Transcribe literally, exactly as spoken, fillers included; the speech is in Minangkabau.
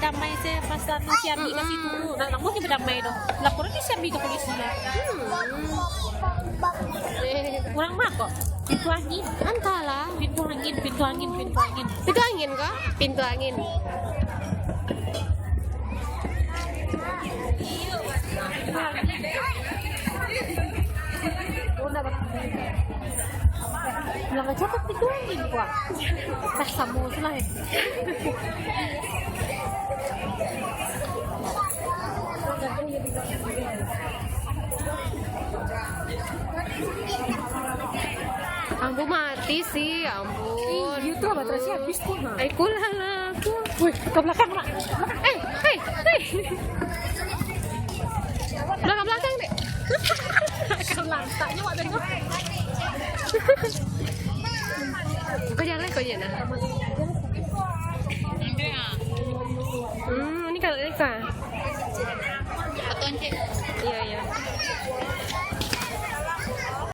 Damai se pas anu si Abi ka situ tu. Nah, namuah nyo badamai doh. Laporan nyo si Abi ka polisi lah. Hmm. Eh, urang ma ko? Pintu angin. Antahlah. Pintu angin, pintu angin, pintu angin. Pintu angin ko? Pintu angin. Bilang aja tapi doang ni, Pak. Dah sama tu lah, eh. Ampun, mati sih, ampun. Ih, iya tu, baterainya habis tu, nah. Eh, kulah lah. Wih, ke belakang, Mak. Eh, eh, eh. Belakang-belakang, Dek. Kau lantaknya, Mak, tengok. Kau jalan, kau jalan. Hmm, ini kalau ini, Kak. Iya, iya.